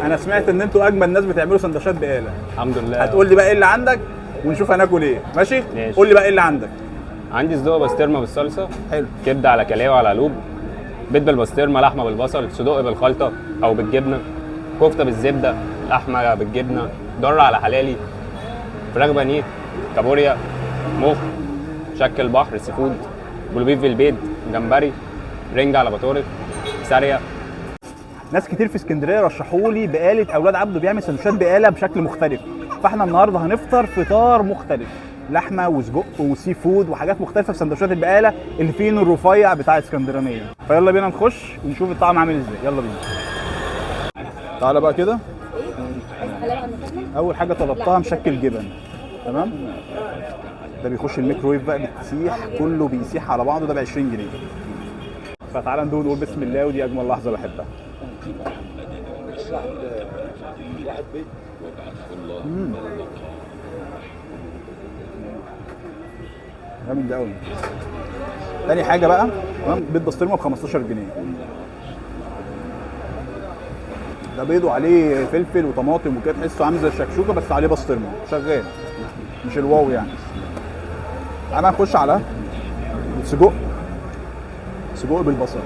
انا سمعت ان انتوا اجمل ناس بتعملوا سندوتشات بقاله. الحمد لله. هتقول لي بقى ايه اللي عندك ونشوف هناكل ايه. ماشي؟ ماشي. قول لي بقى ايه اللي عندك. عندي صدق بسطرمه بالصلصه. حلو. كبده على كلاوي على قلوب، بيض بالبسطرمه، لحمه بالبصل، صدق بالخلطه او بالجبنه، كفته بالزبده، لحمه بالجبنه، ضره على حلالي، فراخ بانيه، كابوريا، مخ، شكل بحر، seafood، بلوبيف بالبيض، جمبري، رنجة على بطارخ، ساريه. ناس كتير في اسكندرية رشحوا لي بقاله اولاد عبده بيعمل سندوتشات بقاله بشكل مختلف، فاحنا النهارده هنفطر فطار مختلف، لحمه وسجق و seafood وحاجات مختلفة في سندوتشات البقالة اللي فيه الرفيع بتاع اسكندرانيه. فيلا بينا نخش ونشوف الطعم عامل ازاي. يلا بينا. تعالى بقى كده. اول حاجة طلبتها مشكل جبن، تمام؟ ده بيخش الميكرويف بقى، بتسيح كله بيسيح على بعضه. ده ب 20 جنيه. فتعالى ندوق ونقول بسم الله، ودي اجمل لحظة بحبها. جامد ده قوي. تاني حاجة بقى، تمام، بيض بسطرمه ب 15 جنيه. ده بيض وعليه فلفل وطماطم وكده، تحسه عامل زي الشكشوكه بس عليه بسطرمه، شغال مش الواو يعني. تعالى نخش على السجق، سجق بالبصل.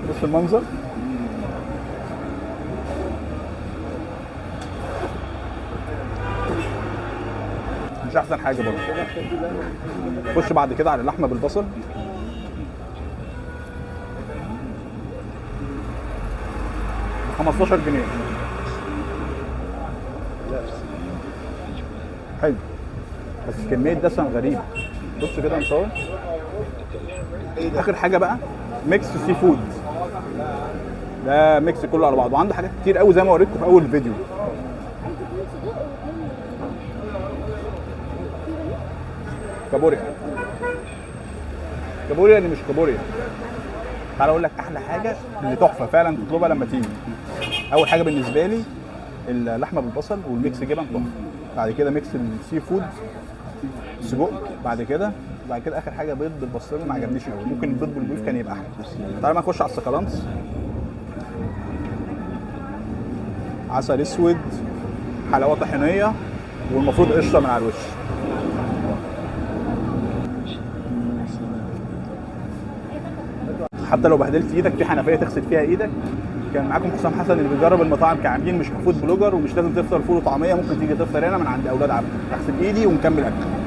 بص المنظر. مش احسن حاجة برضه. خش بعد كده على اللحمة بالبصل. ب 15 جنيه. حلو بس كمية دسم غريبة. بص كده نصور. اخر حاجة بقى mix seafood. ده mix كله على بعضه، وعنده حاجات كتير قوي زي ما وريتكم في اول فيديو. كابوريا، كابوريا اللي مش كابوريا. تعال اقول لك احلى حاجة اللي تحفة فعلا تطلبها لما تيجي. اول حاجة بالنسبة لي اللحمة بالبصل وال mix جبن تحفة، بعد كده mix ال seafood سجق، بعد كده اخر حاجة بيض بالبسطرمه. ما عجبنيش قوي، ممكن البيض بالبيف كان يبقى احلى. تعال ما نخش على السكالانس. عسل اسود، حلاوة طحينيه، والمفروض قشطه من على الوش. حتى لو بهدلت ايدك في حنفية تغسل فيها ايدك. كان معاكم حسام حسن اللي بيجرب المطاعم كعميل مش ك food blogger، ومش لازم تفطر فول وطعميه، ممكن تيجي تفطر هنا من عند اولاد عبده. اغسل ايدي ونكمل اكل.